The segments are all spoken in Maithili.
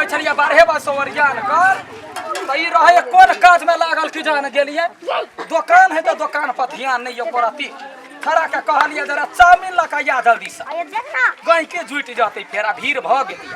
छलियै 12 बजे से ओरियान कर तऽ ई रहै कोन काजमे लागल की जान गेलियै। दोकान है तऽ दोकान पर ध्यान नहि एको रत्ती। खड़ा के कहलियै जरा चाउमिन लऽ कऽ आ जल्दी से, गैके जुटि जेतै फेर आ भीड़ भऽ गेलै।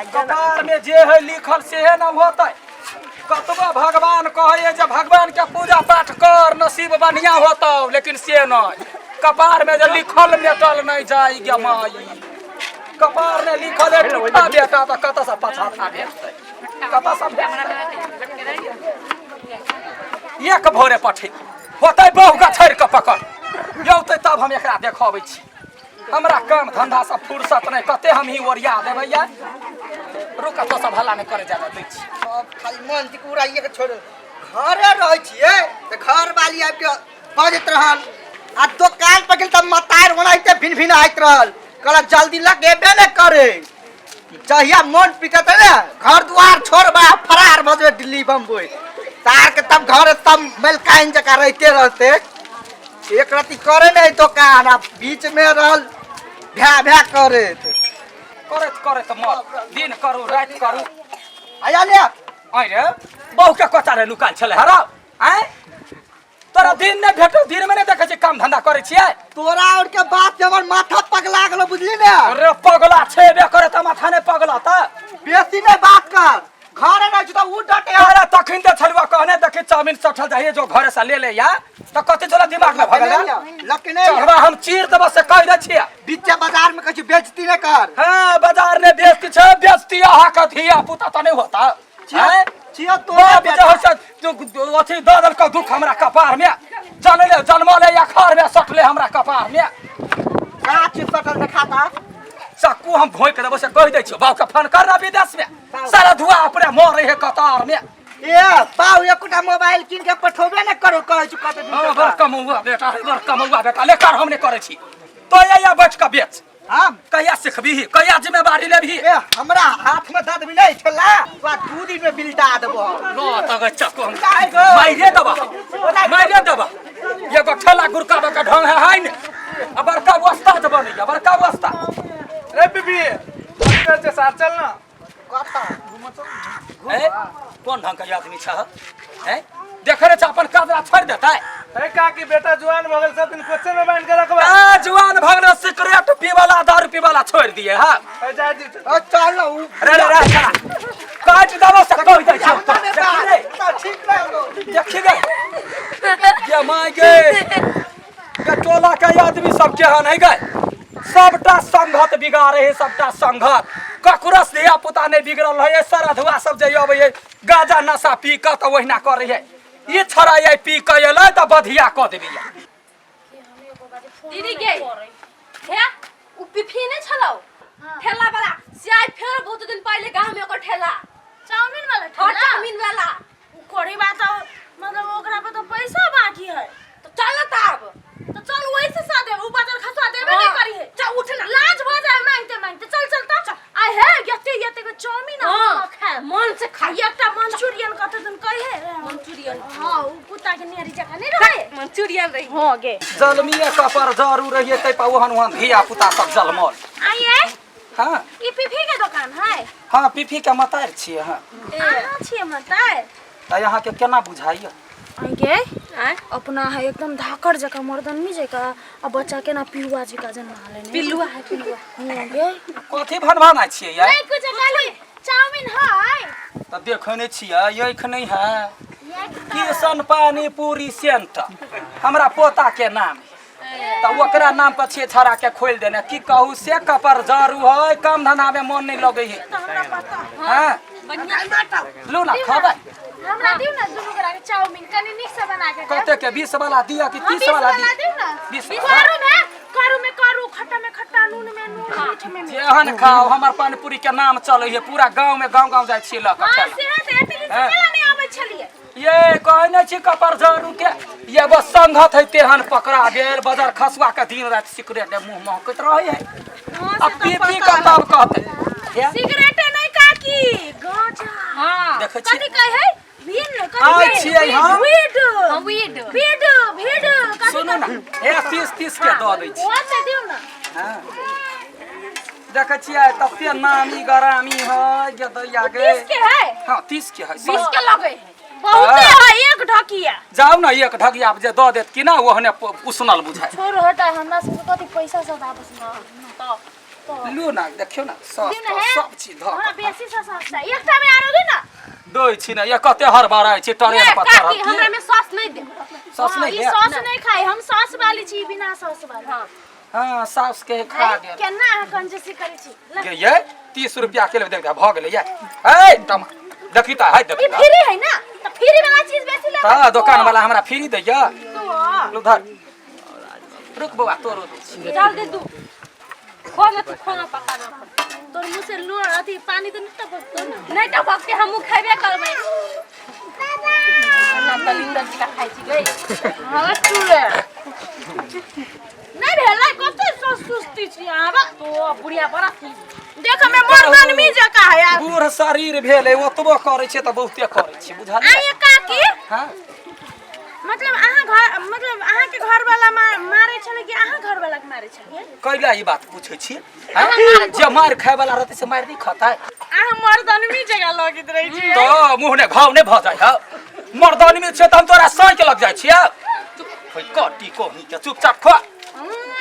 कपार में जे है लिखल सेहे न होतै। कतबो भगवान कहै जे भगवान के पूजा पाठ कर नसीब बढ़िया होतौ, लेकिन से नहीं। कपार में जे लिखल मेटल नहीं जाय गे माई। कपार में लिखल है टूटा बेटा तऽ कतऽ से पछाता भेटतै, कतऽ से भेटतै? एक भोरे पठे होतै बहु के छोड़ि कऽ पकड़ यौतै तब हम एकरा देखबै छी। हमरा काम धंधा से फुर्सत नहीं, कते हम ही ओरिया देबै या। रुक तो सब हल्ला नहीं करे जाए दै छी। सब खाली मन टिकुराइए के छोड़ घरे रहै छियै तऽ घर वाली आबि के बजैत रहल आ दोकान पर गेल तऽ मतार ओनाहिते भिन भिन आइत रहल, कहलक जल्दी लगेबे नहि करे। जहिया मन पिटत ने घर द्वार छोड़बा फरार भऽ जेबै दिल्ली बम्बई तार के, तब घर तब मेलकाइन जकाँ रहिते रहते। एक रति करे नहीं दोकान आ बीच में रहल भ्या भ्या करैत करैत करैत मर दिन करू राति करू। आया ले आइ रे बहु के कोचा रे लुकाल छलै हरा। आँय तोरा दिन नहि भेटौ, दिन में नहि देखै छी काम धंधा करै छियै। तोरा और के बात से हमर माथा पगला गेलो, बुझली ने? अरे पगला छेबे करे तऽ माथा नहि पगला तऽ। बेसी नहि बात कर, घर नहि छी तऽ उ डटे। अरे तखन तऽ छलुआ कहने देखी चाउमिन सठल जाइए जो घरे से ले ले या तऽ कथी छला दिमाग में भगल। लकने चढ़वा हम चीर देबो से कहि दै छियै। बीच बाजार में कछु बेचती नहीं कर। हाँ बाजार में बेचती छै, बेचती अहाँ के धिया पुता तऽ नहि होता। आँय? छियो तो बाप जे होइ छै जो अथी दऽ देलकौ दुख हमरा कपार में, जनले जनमले या खर में सटले हमरा कपार में। गाछ सटल देखाता चक्कू हम भोंक देबो से कहि दै छियौ। बाप के फोन कर ना विदेश में, सारा धुआ अपने मर रहे कतार में। ए बाउ एकोटा मोबाइल कीन के पठोबे ने करो, कहै छु कते दिन हाँ, से। बड़ कमौआ बेटा है, बड़ कमौआ बेटा। लेकर हम नहीं करै छी तो या बैठ के बेच। हम कहिया सिखबीही, कहिया जिम्मेवारी लेबही? ए हमरा हाथ में दऽ देबी नहीं ठेला तो 2 दिन में बिलटा देबो। लो तग चक्कू हम काय गो? मारिए देबा, मारिए देबा। एगो ठेला गुड़काबे के ढंग है है ने, आ बड़का वस्ताद बनैया, बड़का वस्ताद। रे बीबी के साथ चल ना। कता ए कोन ढंग के आदमी छ हैं? देखे रे अपन काजरा छोड़ देतै। ए काकी बेटा जुआन भऽ गेल, सब दिन कोचे में बांध के रखबा। ए जुआन भऽ गेल, सिगरेट पीवाला दारू पीवाला छोड़ दिए। हां ए जा दी। ओ चल उ रे रे रे चला काट देबो से कहि दै छियौ। देखी रे ठीक रहो। देखी गे गे my गे गे टोला के आदमी सब केहन है गे, सबटा संगत बिगाड़े है, सबटा संगत। ककरो से धिया पुता नहीं बिगड़ल है। सरधुआ सब जे अबै है गाजा नशा पी कऽ तऽ ओहिना करै है। ई छोड़ा ये पी कऽ एलै तऽ बधिया कऽ देबी। दीदी गे हे उ पिफी नै छलौ ठेला वाला से आइ फेर बहुत दिन पहिले गांव में ओकर ठेला चाउमीन वाला हाँ, ठेला चाउमीन वाला उ करी बात मतलब ओकरा पर तो पैसा बाकी है। तो चल ना तब। तो चल वही से सा देब, उ बाजार खसवा देबे नहीं हाँ। करी है। चल उठ ना। लाज भ जाए मांगते मांगते। चल चल त आ हे यते यते के चाउमीन हाँ, हम खाए मन से खाई। एकटा मंचूरियन कते दिन कहे मंचूरियन। हां उ कुत्ता के नेरी जका नहीं रहे मंचूरियन रही। हां गे जलमिए कपर जरू रहिए तै पर ओहन ओहन धिया पुता सब जलमल। आइए हाँ ई पीफी के दुकान है? हाँ पीफी के मतार छियै। हाँ अहाँ छियै मतार? तऽ अहाँके केना बुझाइए? आइगे आँय? अपना है एकदम धाकड़ जका मर्दनमी जका आ बच्चा केना पिलुआ जका जन्मा लेने। पिलुआ है पिलुआ। हाँ गे। कथी भनभनाइ छियै यार? नहीं कुछ खाली चाउमीन है। तऽ देखै नहि छियै आँखि नहि है। किशन पानी पूरी सेंटर हमरा पोता के नाम है, तऽ ओकरा नाम पर छियै छड़ा के खोलि देने। की कहू से कपर जरू है, काम धंधा में मन नहीं लगै है। तऽ हमरा पता है। हाँ लू ना खबै। हमरा दियौ ना दुनू गोरा के चाउमीन कनी नीक से बना के देब। कते के 20 वाला दिया कि हाँ, 30 20 वाला वाला दिया? दियौ ना। 20 वाला। करू में करू में करू, खट्टा में खट्टा, नून में नून, मीठ में मीठ। जेहन खाओ हमर पानीपुरी के नाम चलै है पूरा गांव में, गांव गांव जाइ छियै लऽ कऽ हाँ खाय लए। से तऽ एते दिन से हाँ। केला नहीं आबै छलियै। ये कहै नहि छी कपर जरू के एगो संगत है तेहन पकड़ा गेल बजर खसुआ के दिन राति सिगरेट के मुंह महकैत रहै है। हाँ, आ से तऽ पी पी पता के तब कहतै हे, सिगरेटे नहीं काकी गांजा। हाँ देखै छी कथी कहै है भिन कथी आइ कहै? छियै हम। वीड हाँ, वीड। वीड भीड कथी सुनू ना हे 30 30 के दऽ दै छी। ओ तऽ दियौ ना। हाँ। देखै छियै तते नामी गरामी है गे दैया गे 30 के है हाँ 30 के है 20 के लगे है बहुते है एक ढकिया जाउ ने एक ढगिया जे दऽ देत कि ना ओहने उसनल बुझाय छोड़ हटा हमरा सबके कथी पैसा सब आपस में तो लू ना देखियौ ना दियौ सस्ता ने हे। सब चीज धऽ हमरा कऽ बेसी से सस्ता एकटा में आरो दे ना दै छी ने ये कते हड़बड़ाइ छी टरेन ए, पर काकी चढ़ल हमरा की में सॉस नहीं दे सस हाँ, नहि ई दे सॉस नहीं खाई हम सॉस वाली छी बिना सॉस वाली हाँ हाँ साउस के खा गेल केना अहाँ कंजूसी करै छी ला, गे ये 30 रुपया के लेब देख भऽ गेलै ये ए टमा देखी तऽ है ई देखी तऽ। फ्री है ना त फ्री वाला चीज बेसी ले तऽ दोकान वाला हमरा फ्री दैया तो लू धर रुक बौआ तोरो दै छी जल्दी दू खो ना तू खो ना पका ना तोर मुंह से लोर अथी पानी तो नहीं टपकतो ना नहीं टपकते हमहू खेबे करबै ना तलिंदर जी का खाइ छी गई हाँ चूड़े नहीं भेलै कते सुस्ती छी अहाँ बा तो बुढ़िया बड़ा थी देख में मर्दनमी जका है यार बूढ़ शरीर भेलै ओतबो करै छै तऽ बहुते करै छै बुझलियै आइए काकी हाँ मतलब अहाँ घर मतलब अहाँ के घर वाला मारे छलै कि अहाँ घर वाला के मारे छलै कैला ई बात पूछै छी हैं? जे मारि खाय वाला रहतै से मारि नहि खतै अहाँ मर्दनमी जगह लगैत रहै छी तऽ मुँह ने घाव नहि भऽ जाइ हौ मर्दानी छै तऽ हम तोरा साँक लग जाइ छियै चुप कटी कोही के चुपचाप खो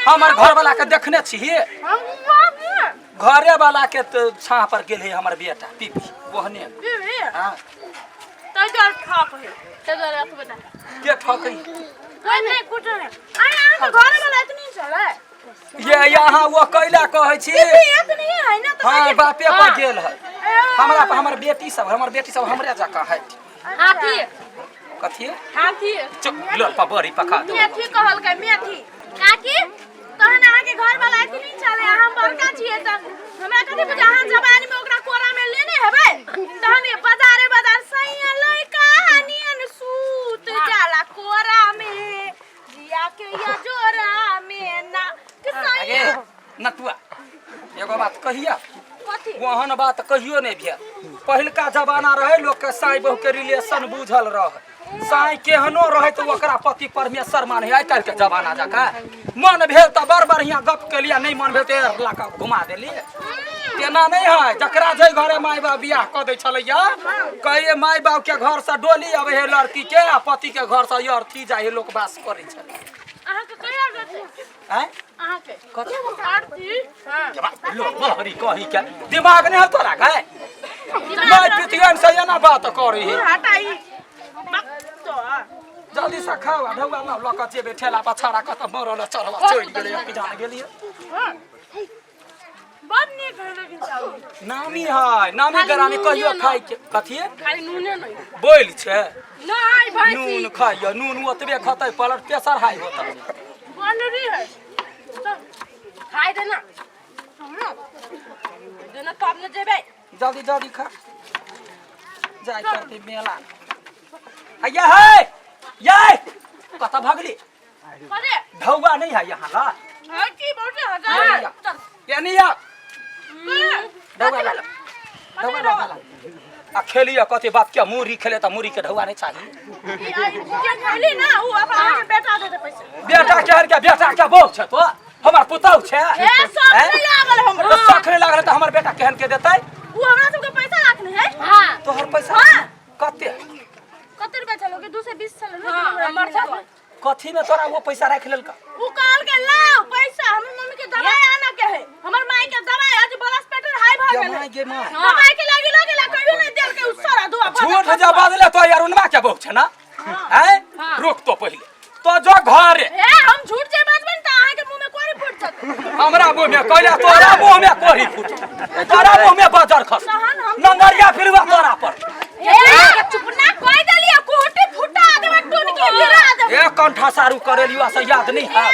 हमर घर वाला के देखने छी हम बाबू घरे वाला के तऽ छाह पर गेल है हमर बेटा पीपी ओहने बीबी हाँ तै दुआरे ठक है तै दुआरे अथबे ना के ठकै कोइ नहीं कुछ नहीं अरे अहाँ के घर वाला इतनी छलै ये यहाँ वो कैला कहै छी बीबी इतनी है ना तो हाँ बापे पर गेल है हमरा पर हमर बेटी सब हमर बेटी सब हमरे जकाँ है हाथी कथी हाथी चुप लल पर बड़ी पका दो मेथी कहलकै मेथी काकी तहन अहाँके घर वाला एतनी छलै अहाँ बड़का छियै तऽ हमरा कथी बुझा अहाँ जवानी में ओकरा कोरा में लेने हेबै तहन ये बाजारे बाजार सैया लइका नियन सूत जाला कोरा में जिया के या जोरा में ना कि अगे सैया नटुआ एगो बात कहिया कथी ओहन बात कहियो नहि भेल पहिलका जमाना रहै लोकके साँइ बहुके रिलेशन बुझल रहै साँइ केहनो रहै तऽ ओकरा पति परमेश्वर मानै आइ काल्हिके जमाना जकाँ मन भेल तऽ बड़ बढ़िआँ गप केलियै नहि मन भेल तऽ एर ला कऽ घुमा देलियै तेना नहि है जकरा जाहि घरे माय बाप बियाह कऽ दै छलैया कहिए माय बापके घरसँ डोली अबै है लड़कीके आ पतिके घरसँ अर्थी जाइ है लोक वास करै छलै अहाँके कहिया रहतै आँय अहाँके कथी आरती लो बहरी कही के दिमाग नहीं है तोरा के मैं पितियन से एना बात करी ही हटाई तो जल्दी से खाओ आ ढौआ ना लक जेबे ठेला पर छाड़ा कत मरल चढ़वा चढ़ गेलै की जान गेलियै बड़ नीक है लेकिन चावल नामी है नामी गरामी कहियो खाइ के कथी खाली नूने नहीं बोल छै नहीं भैंसी नून खाइयो नून ओतबे खतै पलट प्रेशर हाई होतै बनरी है खाइ दे ना देना तब ने जेबै जल्दी जल्दी खा जाय करते मेला हैया है ये कत भगली अरे ढौआ नहीं है यहाँ ला है की बहुत हजार यानी या ढौआ ला ढौआ ला ला। आ खेलिए कथी बात के मुरी खेले त मुरी के ढौआ नहीं चाहिए जे खैली ना उ अब अहाँके बेटा देते पैसा बेटा के हर के बेटा के बहू छै तो हमर पुतहु छै ए शौक हैं? नहीं लागल हमरा तो शौक नहीं लागल तऽ हमर बेटा केहन के देतै उ हमरा सबके पैसा राखने है हाँ तोहर पैसा हाँ। कते कते रुपया छलो कि 220 छलो ना हाँ, हमर छल। कथी में तोरा वो पैसा राखि लेलका उ कहल के लाओ पैसा हमर मम्मी के दवाई आना के है हमर माई के दवाई आज ब्लड प्रेशर हाई भ गे गेल माय गे माय दवाई के लागी लगेला कहियो नहीं देल के उ सारा दुआ झूठ जब बाजले तो यार उनमा के बहु छै ना हैं रोक तो पहिले तो जो घर ए हम झूठ जे बाजबै त अहाँ के मुंह में कोरी फूट जात हमरा मुंह में कहला तोरा मुंह में कोरी फूट तोरा मुंह में बजर खस तहन हम- नंगरिया फिरवा तोरा पर ए चुप ना कह देलिए कोटी फुटा देबै टुनकी गिरा देबै ए कंठा सारू करेलियो से याद नहीं है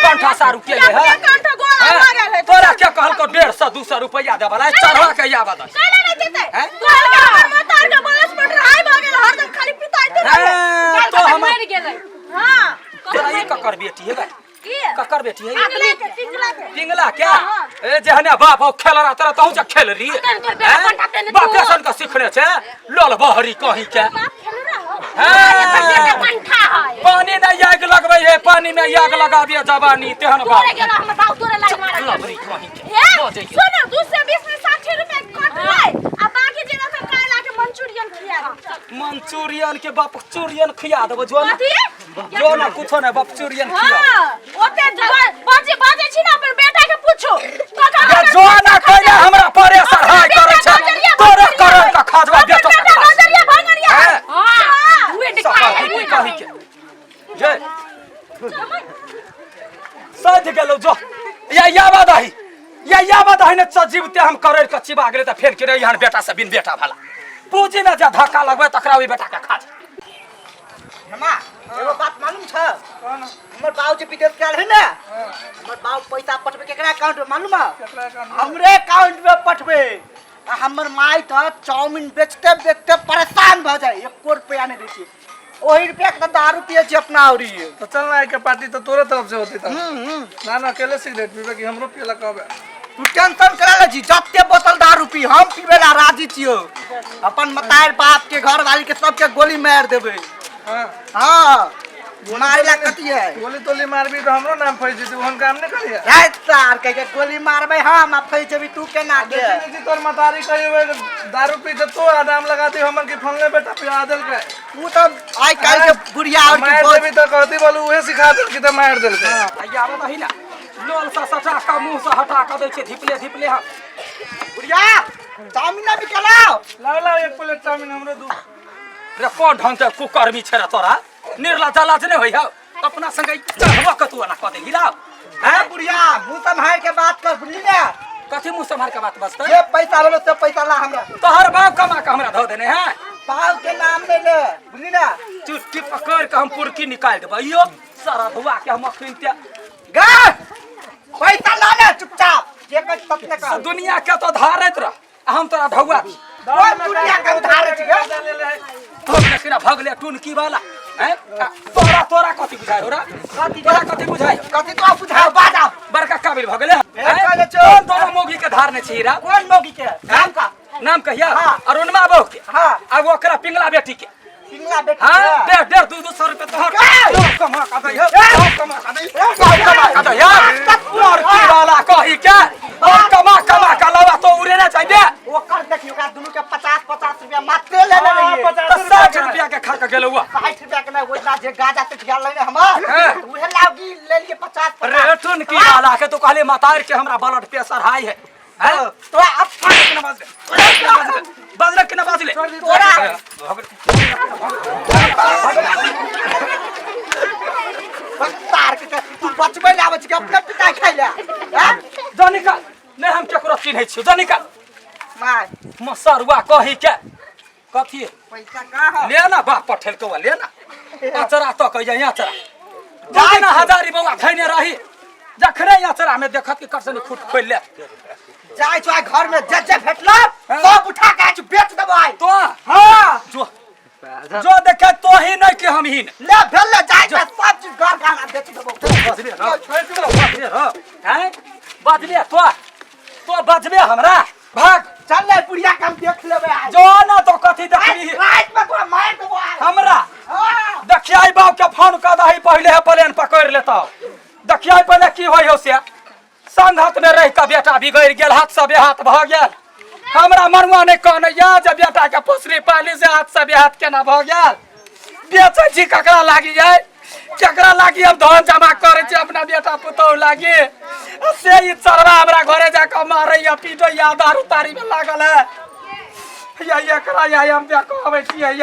कंठा सारू के है अपने कंठा गोला हैं? भऽ गेल है। तोरा के कहलको 150 200 रुपया देबला चढ़वा के याद है कैला नहीं देतै हैं? कहल के हमर मातार के ब्लड प्रेशर हाई भऽ गेल हरदम खाली पिताइते रहै हैं, तो हम मरि गेलै हां तोरा ई ककर बेटी है बे की ककर बेटी है पिंगला के पिंगला के पिंगला क्या ए जेहने बाप हो खेल रहा तोरा तहु से खेल रही तोर बेटा कंठा तेने तू। बाप सन का सीखने छे लोल बहरी कहीं के बाप खेल रहा हो बेटा हैं? कंठा है पानी नहीं आग लगबै है पानी में आग लगाबिए जवानी तेहन तोरे बाप गेलो हमर बाप तोरे लाग मारे लबरी कहीं के हे बजै के। सुनो 220 में 60 रुपया कटलै आ बाकी जे रहतै काल्हि आके मंचूरियन खिया देब। मंचूरियन के बाप चूरियन खिया देबो जो ना कथी जो ना कुछो ना बाप चूरियन खिया हाँ ओते बजे बजे छी ना अपन बेटा के पूछो ये जो ना कइले हमरा परेशान हाय करै छै तोरे करर का खाजवा बेटो बेटा नजरिया भंगरिया हैं? हां उहे सफा दिखाई की कही के जे सध गेलो जो या या बादाही या या बादाही ने जीवते हम करर के चिबा गेले त फेर के रे यहाँ बेटा से बिन बेटा भला पूजी ना जा धक्का लगबे तकरा ओइ बेटा के खा जा हेमा एगो बात मालूम छ हमर बाबू जे विदेश गेल है ना, हमर बाबू पैसा पठबे केकरा अकाउंट में मालूम है? हमरे अकाउंट में पठबे। आ हमर माई तो चाउमीन बेचते बेचते परेशान भ जाए, एको रुपया नहीं दै छै। ओही रुपया के तो दारू पिए छी अपना औरी। तो चल ना, के पार्टी तो तोरे तरफ से होती था ना ना अकेले सिगरेट पीबे कि हमरो पियला कहबे? तू टेंशन करा ले छी, जते बोतल दारू पी हम पीबे ला राजी छियो। अपन मतार बाप के घर वाली के सबके गोली मार देबे। हाँ हाँ, मारे ला कथी है? गोली तोली मारबी तो हमरो नाम फंस जेती, ओहन काम नहीं करिए। रात सार कह के गोली मारबे हम आ फंस जेबी तू केना के? देखी नहीं तोर मतारी कहियो दारू पी के तो आराम लगा दी हमन की फलने बेटा पिया देल के। ऊ तो आइ काल्हि के बुढ़िया और की मार बहुत देबी तो कहती बोलू उहे सिखा देल की तो मार देल के। आ आबे दही ना लोल से सटा का मुंह से हटा के दै छै धिपले धिपले हम। बुढ़िया चाउमीन ना बिकलाओ। लाओ लाओ एक प्लेट चाउमीन हमरो दू। रे कोन ढंग के कुकर्मी छै रे तोरा? निर्लज्जा लाज नहि होइ हौ अपना संगे चढ़बो के तू एना कऽ देलही लाओ। हैं बुढ़िया मुंह सम्हार के बात कर, बुझली ना? कथी मुंह सम्हार के बात बजतै? जे पैसा लेलो से पैसा ला हमरा। तोहर बाप कमा के हमरा धऽ देने है। बाप के नाम ले ले, बुझली ना? चुटकी पकड़ के हम पुरकी निकाल देबै यो सारा धुआ के हम अखन ते गा पैसा ला ले चुपचाप, जे कह ततने कर। दुनिया के तो धारैत रह आ हम तोरा ढौआ दी। कोन दुनिया के धारे छी गे? हम देखिना भगले टुनकी वाला हैं तोरा तोरा कथी बुझाय हो रा? तोरा कथी बुझाय? कथी तो बुझाय बाजा बड़का काबिल भगले हैं? कहले छौ। कोन दोनों मौगी के धारने छी रा? कोन मौगी के नाम का? नाम कहिया? हाँ। अरुणमा बहू के। हाँ। आ ओकरा पिंगला बेटी के। पिंगला बेटी हाँ के। डेढ़ डेढ़ दू दू सौ रुपया तोहर। के? तोहर कमा का दै हो, तोहर कमा का दै, तोहर कमा का दै यार। लड़की वाला कही के और कमा कमा का लवा तो उड़े ना चाहिए। ओकर देखियो ओकरा दुनू के 50 50 रुपया मात्र लेने रहिए। तो 60 रुपया के खा के गेलौ। 60 रुपया के नहीं, ओहिना जे गाजा से ढियाल लेने हमर हाँ। उहे लागी ले लिए 50 50। रे टुनकी वाला के तो कहले मतार के हमरा ब्लड प्रेशर हाई है। हैं? तोरा अब के ना बाजले, बाजले के ना बाजले तोरा तार के तू बचबै ले आबै छी कि अपने पिता खाइ ले? हैं? जा निकाल, नहीं हम केकरो चिन्है छियौ, जा निकाल। माय मसरुआ कही के कथी पैसा कहाँ है? ले ना बाप पठेल के ले ना अचरा तो कह जाए अचरा जा ना हजारी बौआ धैने रही जखने अचरा में देखत कि करसनी खुट खोल ले जाइ छौ घर में जे जे भेटलो सब उठा के आज बेच देबो आइ। तो हाँ जो जो देखे तो ही नहीं कि हम ही नहीं। ले भेल ले जाइ छ सब चीज घर गाना बेच देबो। बजबे रह, बजबे रह, हैं? बजबे तो तो बजबे हमरा भाग चल ले बुढ़िया के हम देख लेबे आइ। जो ना तो कथी देखबी? रात में तोरा मार देबो आइ। हमरा हाँ देखियाई बाप के फोन कर दही पहले है प्लेन पकड़ लेता। देखियाई पहले की होय हो से संगत में रह के बेटा बिगड़ गेल, हाथ से बेहाथ भऽ गेल। हमरा मनुआ नहीं कहने या जे बेटा के पोसली पाली से हाथ से बेहाथ केना भऽ गेल। बेचै छी ककरा लागी जाय, केकरा लागी हम धन जमा करै छी अपना बेटा पुतोहु लागी, से ई चरवा हमरा घरे जाके मारैया पीटैया दारू तारी में लागल है। या एकरा या हम कहबै छियै।